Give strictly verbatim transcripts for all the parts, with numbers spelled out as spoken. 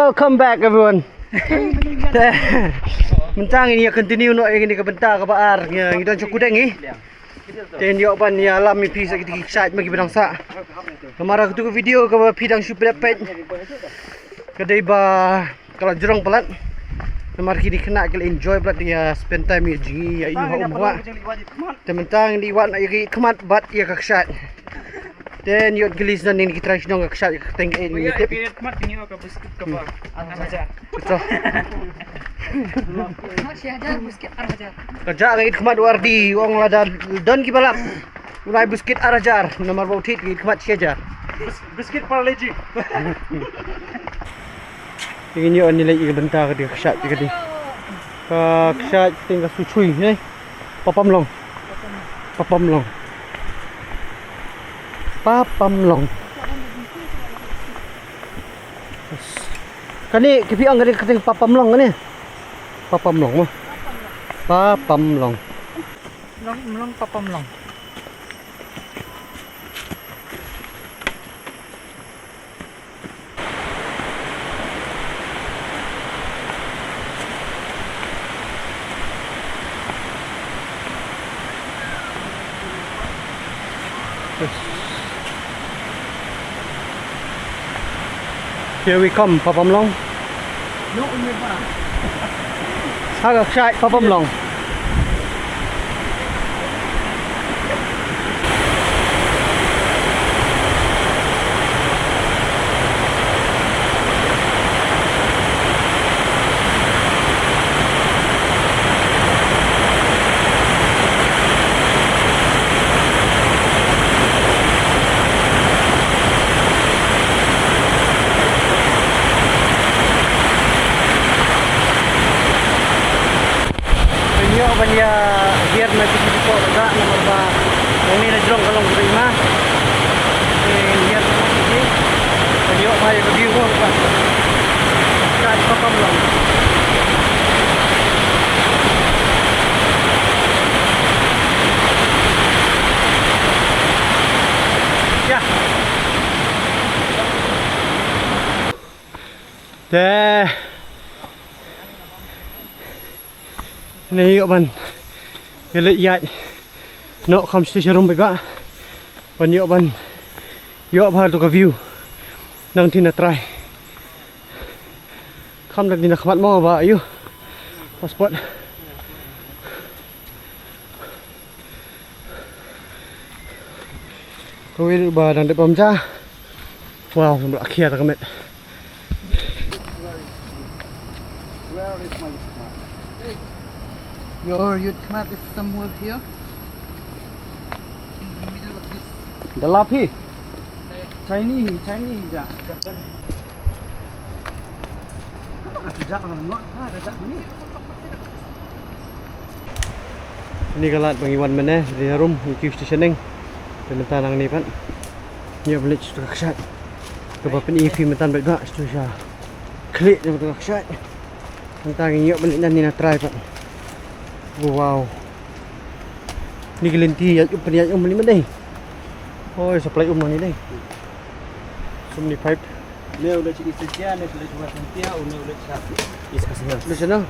Welcome back, everyone. Te mynta ngin ïa continue noh ïa kane ka bynta kaba ar, ngi, ngi don sha Kudeng ngi. Te ngin ïoh ban ïalam ïa phi sa kiti ki kshaid ma kiba dang sah. Namar katu ka video kaba phi dang shu peit peit, ka dei ba ka la jrong palat. Namar kine ki khynnah ki la enjoy palat ïa spend time ïa jong ngi ïa ïoh ha um kwah. Te mynta ngin ïa wad ïa ki khmat bad ïa ka kshaid. Te ngin ïoh gillis na ngi ki trai shnong ka kshaid ka teng eh ngi tip. Betul. Ka jah ka ïit khmat u Ardi, u ong lada don kiba lap, u lai biskit ar hajar, namar ba u thied ka ïit khmat shi hajar. Biskit Parle-G. Te ngin ïoh ban leit ïa ka bynta ka dei ka kshaid ka dei. Ka kshaid ka dei ka Suchui ne. Papamlong. Papamlong. Papamlong. Kane ki phi ong kane ka dei Papamlong kane. Papamlong ma. Papamlong. Long, long, Papamlong. Here we come, Papamlong. Ha ka kshaid Papamlong. Pynïoh ban ïa hiar na kiti ki por ka namar ba nangne na jrong ka long ka dei ma. Te hiar na kiti. Pynïoh ba ïa ka view ko ba. Ka ka pam long. Ya. Te ne ïoh ban ïa leit ïaid noh kham sha rum bad ba ban ïoh ban ïoh bha tu ka view. Nang ti na trai kham da ti na khmat mo ba ïoh passport. Kawei ba dang dep pam ja. Wow, namar khia ta ka met. Where is my mat? Your youth mat is somewhere here. In the middle of this. The lapi. Chinese, Chinese, yeah. Ni ka lad ba ngi wan mynne, dei harum, ngi kiew sha shaneng. Te mynta nangne pat ngi ïoh ban leit sha ka kshaid. Kaba pyni ïa phi mynta bad ba sha khlieh na ka kshaid. Mynta ngi ïoh ban leit nangne na trai pat. Oh, wow. Ni ki lynti ïaid um, pynïaid um ni mynne. Oi, supply um nangne. So many pipe. Une u leit East Jaintia, une u leit West Jaintia, une u leit East Khasi Hills. Leit shano?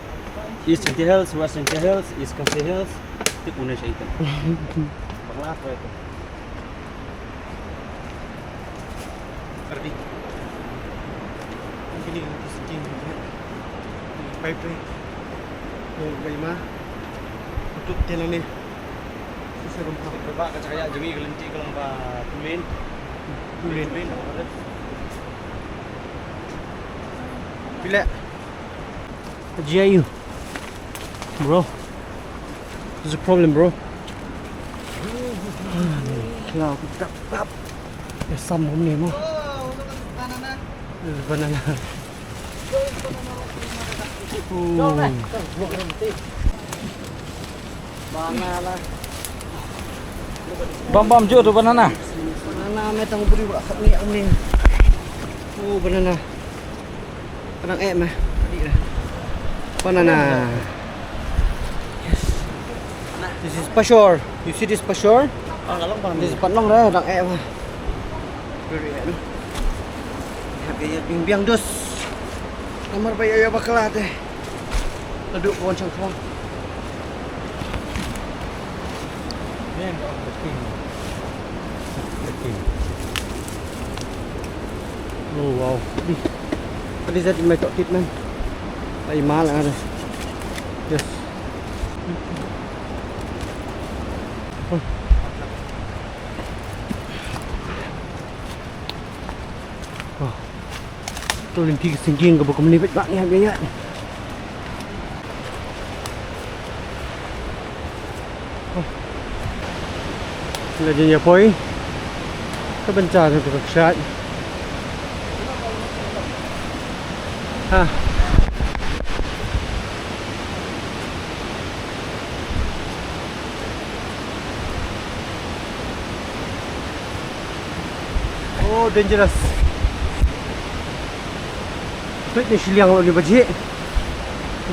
East Jaintia Hills, West Jaintia Hills, East Khasi Hills. Tip une sha item. Bangla ko itu. Ready. Ini, ini, ini, ini. Pipe ni. Ni, gai ma. Tutup tiang ni. Sisa rumpah. Ba ka jaka ïa jemi ka lynti ka long ba two lane. Two lane. Two lane. Bila. G I U. Bro. There's a problem, bro. Cloud. Tap, tap. There's some on me, mo. Banana. There's banana. Oh. Bam bam ju tu banana. Banana me tang buri ba khat ni ang ni. Oh, banana. Ka dang eh mah. Banana. Yes. This is pashor. You see this pashor? This is pat long re, dang eh mah. Very eh. Biang biang dus. Namar ba ïa ïa bakla te. Naduh ka wan shong khlong. Oh wow. Di. Tadi zat mai tok tit man. Ai mal ada. Yes. Oh. Oh. To lynti ka singking kaba kumne bad ba ngi hap ïa ïa. Oh. La jin ïa poi. Ka bynta ka ka kshat. Ha. Oh, dangerous. Peit ni shiliang lo ni baji.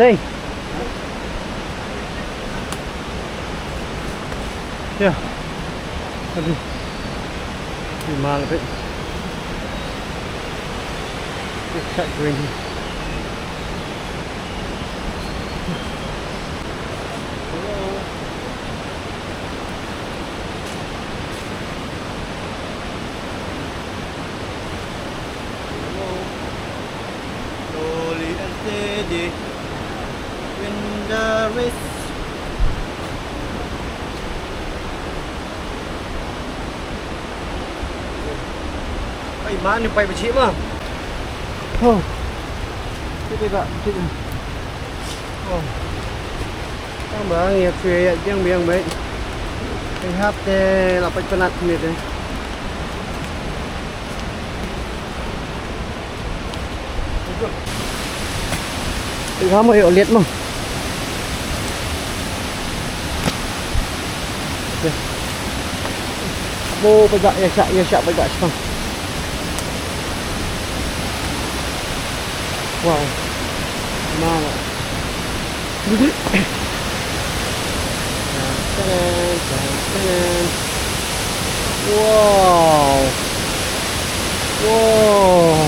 Dei. Ya. Aduh. Ni mal peit. Peit kat green. Slowly and steady. Win the race. Ai, man, ni pai bachih ma. Oh. Tiba, tiba. Oh. Tang ba ngi hap shu ïa biang biang beit. Ngi hap te la pait pynat mih te. Te ka mo ïoh liat mo. Mo pajak ïa shah ïa shah pajak shah. Wow. Mana. Wow. Wow.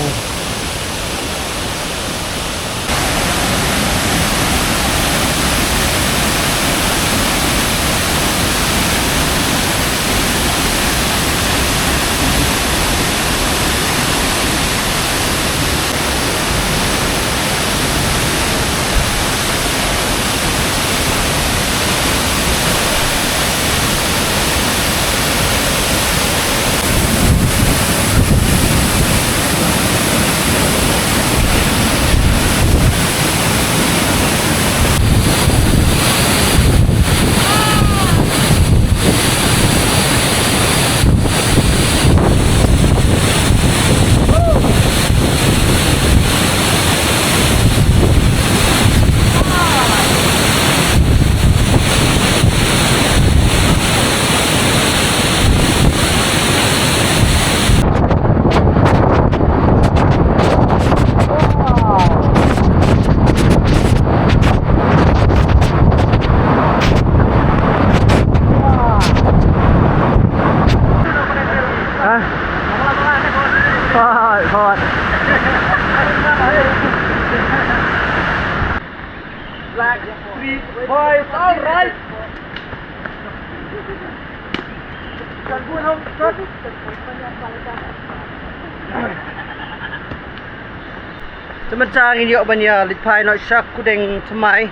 Hah? Hot, hot. Black three five, all right. Te mynta ngin ïoh ban ïa leit phai noh sha Kudeng thymmai.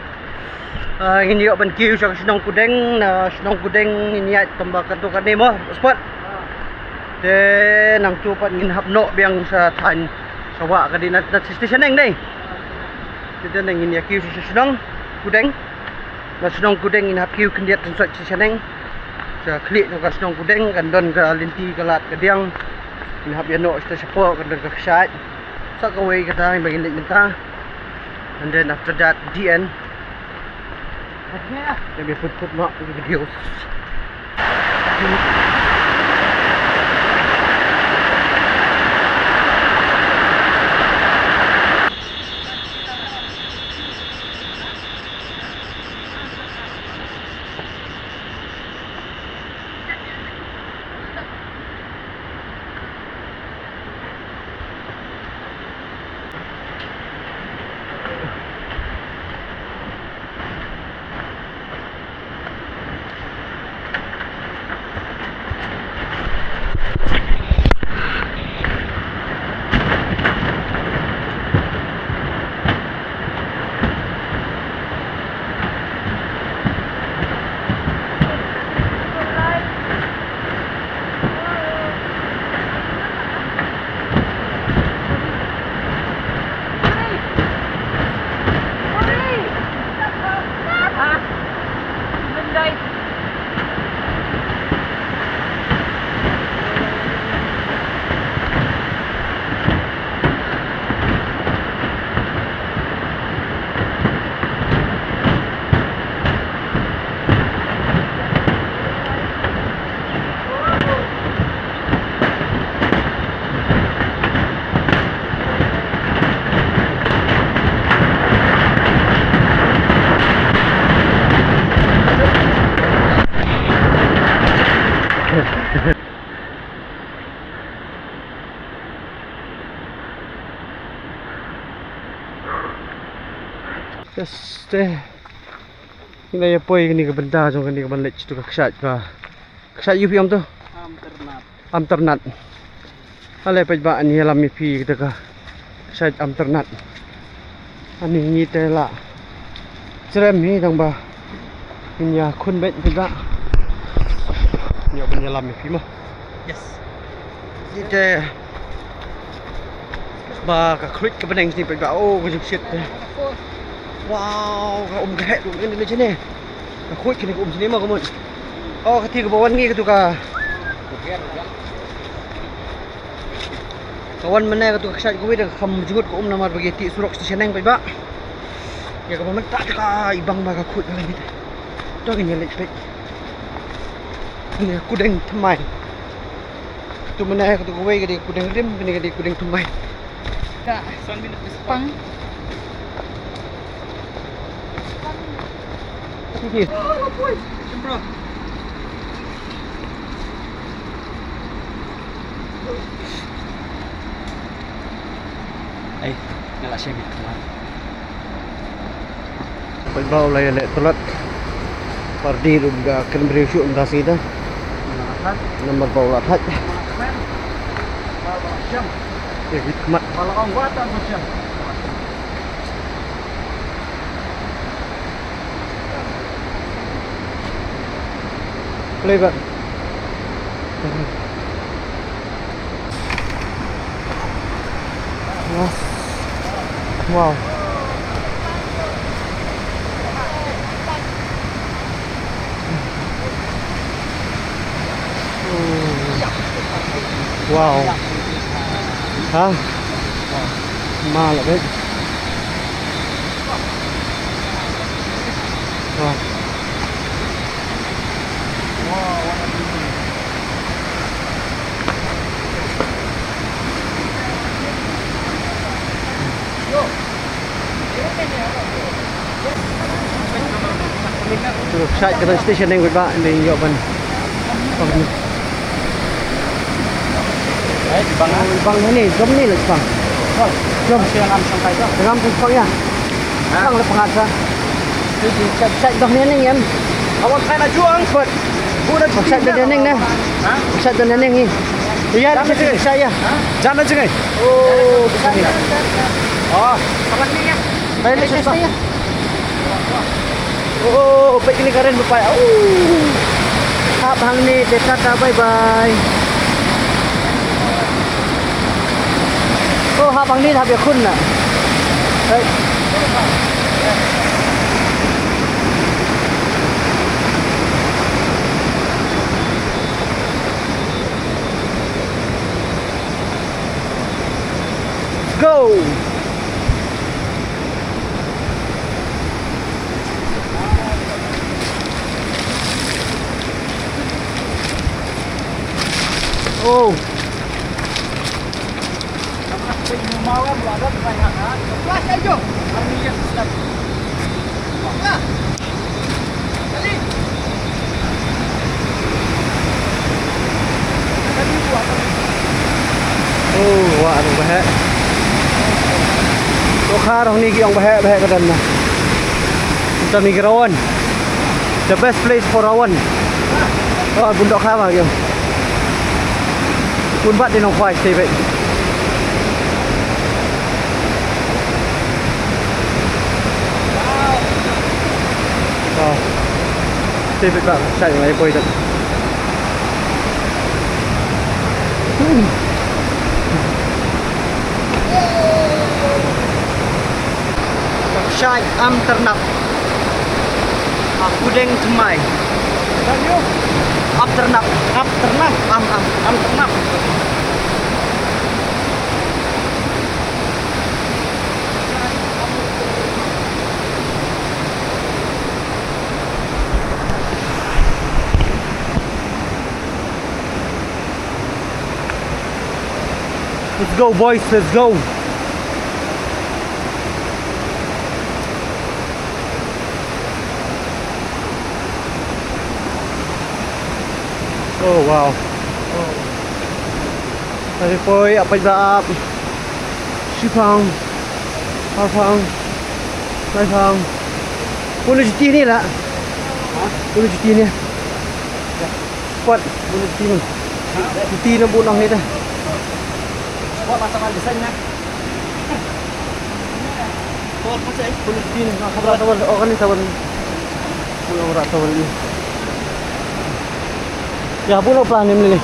Ah, ngin ïoh ban kiew sha ka shnong Kudeng, na shnong Kudeng ngin ïaid tang ba katto katne mo, spot. Te nangtu pat ngin hap noh biang sha thaiñ sha wah ka dei na, na station Neng dei. Te te ngin ïa kiew sha shnong Kudeng. Na shnong Kudeng ngin hap kiew khyndiat tang sha station Neng. Sha khlieh jong ka shnong Kudeng kan don ka lynti ka lad ka diang. Ngin hap ïa noh sha shapoh kan don ka kshaid. Sa kawei kata ba ngin leit mynta. And then after that, the end. Let me put, put my videos. Yes, te. Ngi la ïa poi kane ka bynta jong kane ka ban leit sha tu ka kshaid ka. Kshaid ïa phi ong to? Amtarnath. Amtarnath. Ale paidbah, ngi ïalam ïa phi kata ka kshaid Amtarnath. Ani ngi te la jrem hi tang ba ngin ïa khun beit paidbah. Ngi ïa ban ïalam ïa phi mo. Yes. Ngi te ba ka khluit ka bneng sini paidbah. Oh, ka jingshit te. Wow, ka um ka heh ruh ngi ne jene. Ka khluit kane ka um sini mo ka mut. Oh, ka ti ka ba wan ngi ka tu ka. Ka wan mynne ka tu ka kshaid kawei da ka kham jngut ka um namar ba ki ti surok station neng paidbah. Ïa kaba mynta ka i bang ba ka khluit ka leit. To ngin ïa leit peit. Kane ka kudeng thymmai. Tu mynne ka tu kawei ka dei kudeng rim, kane ka dei kudeng thymmai. Ka pang. Ai, nga la shem ïa ka. Paidbah, u la ïaleh tlot. Pardi ruh ka kren briew shuh mynta sngi ta. Namar ba u la thait. Ïa ki khmat. Play button. Wow. Wow. Wow. Ha? Ma la bek. Wow. Sait ka station neng ba ïoh ban. Eh, bang ah. Bang ni, jom ni lah bang. Jom. Sing ngam sing kai jom. Ngam sing kai ya. Bang le pangat sa. Sait, sait, sait bang ni neng em. Awan kai na juang. Sait. Sait dan neng ne. Ha? Sait dan neng ni. Ya, sait ya. Jam na jingai. Oh, sait. Oh. Kawan ni ya. Peit ïa kine ka ren ba peit. Hap hangne te, tata, bye bye. Oh, hap hangne hap ïakhun na. Peit. Let's go. Oh. Oh, wah, ruh baheh. Dohkha ruh ni ki ong baheh, baheh ka don na. Mynta mi ki rawan. The best place for rawan. Oh, bun dohkha ma ki ong. Bun bat di nongkhwai, stay back. Wow. Stay back, back. Sait ngai poi dak. Hmm. Sait Amtarnath. Akudeng thymmai. Amtarnath. Amtarnath. Am, am, Amtarnath. Let's go, boys, let's go. Oh, wow. Tari poi, ap paidbah ap. Shipang. Phang phang. Lai phang. Pule juti ni la. Pule juti ni. Kuat. Pule juti ni. Juti na bu nong ni dah. Kuat masa kan desain na. Pule juti ni. Khabra tawal. Oh kan ni tawal. Pule khabra tawal ni. Ya pule pla ni mele.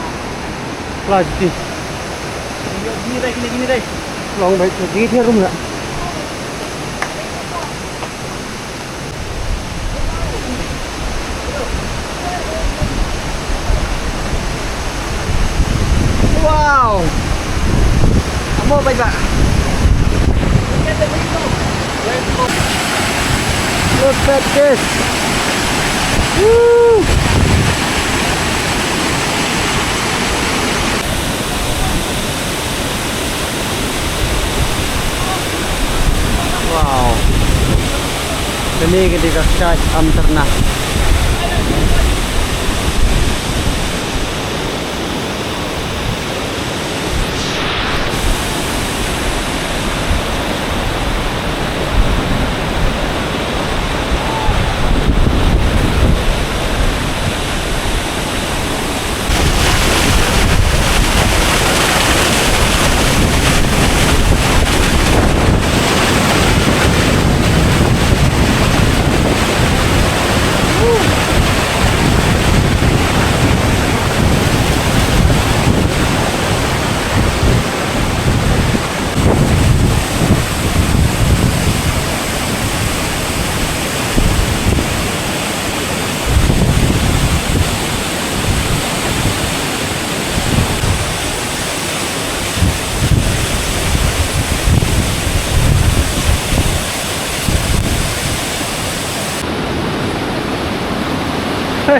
Pla juti. Long bai juti dia rum na. Wow. Amo bai ba. Look at this. Woo. Wow. Kane ka dei ka kshaid Amtarna.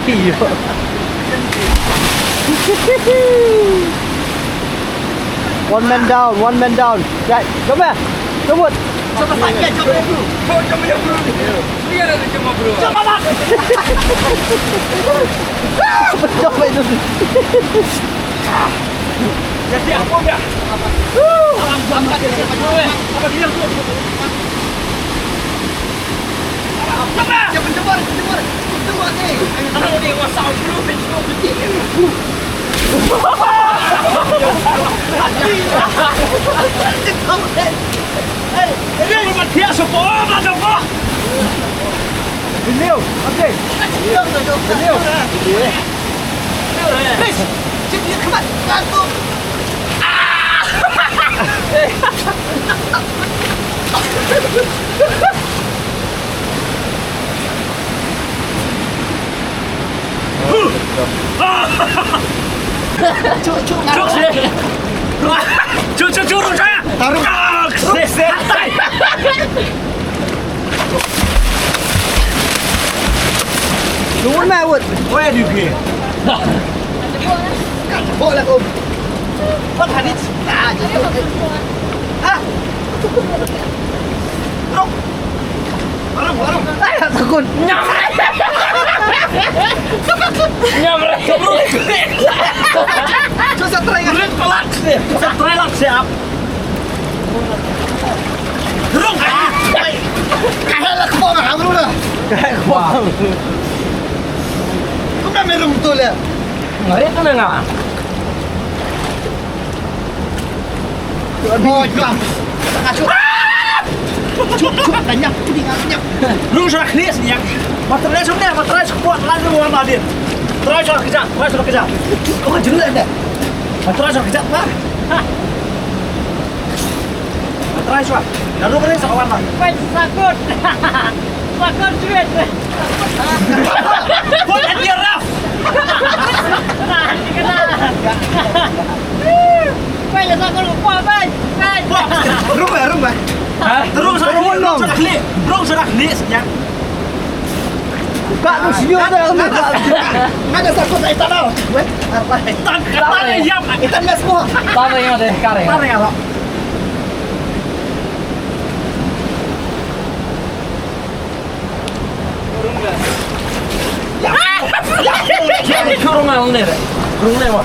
Hey, yo. One man down, one man down. Right, come here. Come on. Jump on. Cuk, cuk, cuk, cuk, cuk, cuk, cuk. Lu un ma wut. Where do you get? Kan bok lah kum. Bok hadis. Ah, jatuh. Ha? Rung. Rung, rung. Ai, takut. Nyam. Nyam. Susah try kan? Susah try lah siap. Rung. Kahel lah kepala kamu dah. Kahel kepala. Kau dah merung betul ya? Ngarit tu nengah. Aduh, jam. Tengah cuk. Cuk, cuk, tanya, cuk, tengah, tengah. Rung sa khlieh sini ya. Matrai sini, matrai squad lah tu orang tadi. Try sa kejap, try sa kejap. Cuk, oh, jelek dah. Matrai sa kejap lah. Try shuwa. Naduh ka ring sa ka wan ma. Peit sa kut. Sa kut juit. Put at your rough. Nah, ni kena. Peit sa kut kuat, peit. Peit. Rung ba, rung ba. Ha? Rung sa khlieh, rung sa khlieh. Rung sa khlieh senyap. Buka tu senyum tu, buka. Ngada sa kut sa itan tau. Weh, apa? Itan, itan, itan, itan, itan, itan, itan, itan, itan, itan, itan, itan, itan, itan, itan, itan, itan, itan, itan, Rung ne, rung ne, rung ne, wah.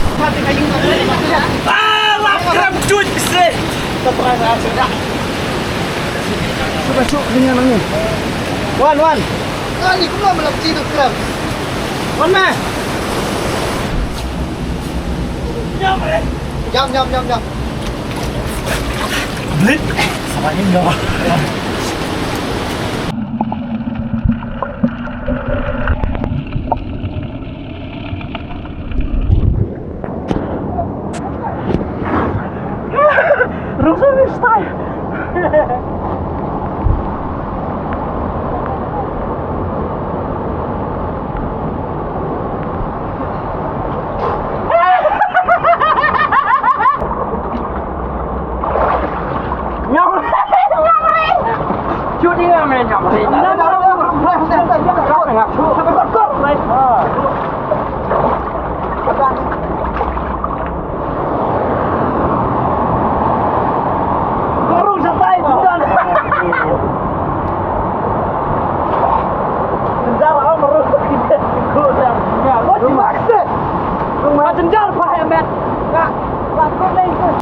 Ah, wah. Kram cuit, Mister. Cuba, cuba, kena yang ni. Wan, Wan. Ah, ni kumno malam tidur kram. Wan, meh. Jam, jam, jam, jam. Blit. Sama ini, jam.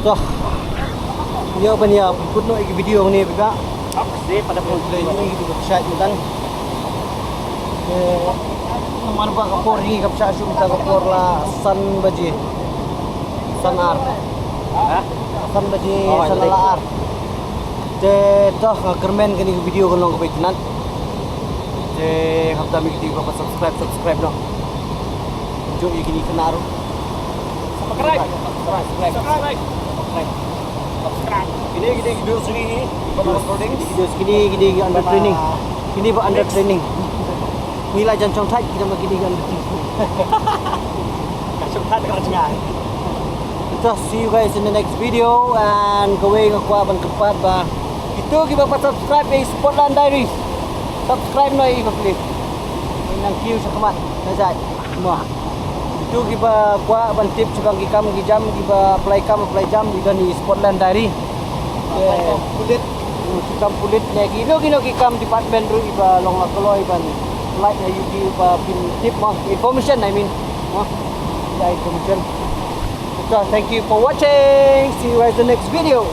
Toh. Ïa ban ïa pynkut noh ïa ki video hangne ba. Hap, sdei pat. Ïa ki video ba shait mynta. Te namar ba ka por hi ka pynshah shuh mynta, ka por la san baje. San ar. Ha? San baje, oh, san ar. Te toh, nga kyrmen kane ka video kan long kaba itynnad. Te khamtam ïa ki ba subscribe, subscribe noh. Jooh ïa kine ki khynnah ruh. Subscribe. Subscribe. Subscribe. Subscribe. Kine, kine ki dos sngi hi, ba recording. Kine ki dos, kine, kine ki under training. Kine ba under training. Ngi la jan shong thait, kita ma kine ki under training. Ka shong thait ka jngai. So, see you guys in the next video, and kawei nga kwah ban kyrpad ba kito kiba pat subscribe ïa Sportland Diaries, subscribe noh ïa i ba, please. Nang kiew shakhmat na jait. Mo. Kito kiba kwah ban tip shaphang ki kam ki jam, kiba apply kam apply jam, ki don i Sportland Diary. Ki kam pulit ne kino kino ki kam department ruh, iba long la kloi ban apply ha ïa ki ba phin tip mo. Information, I mean. Mo. Ïa information. So, thank you for watching. See you guys in the next video.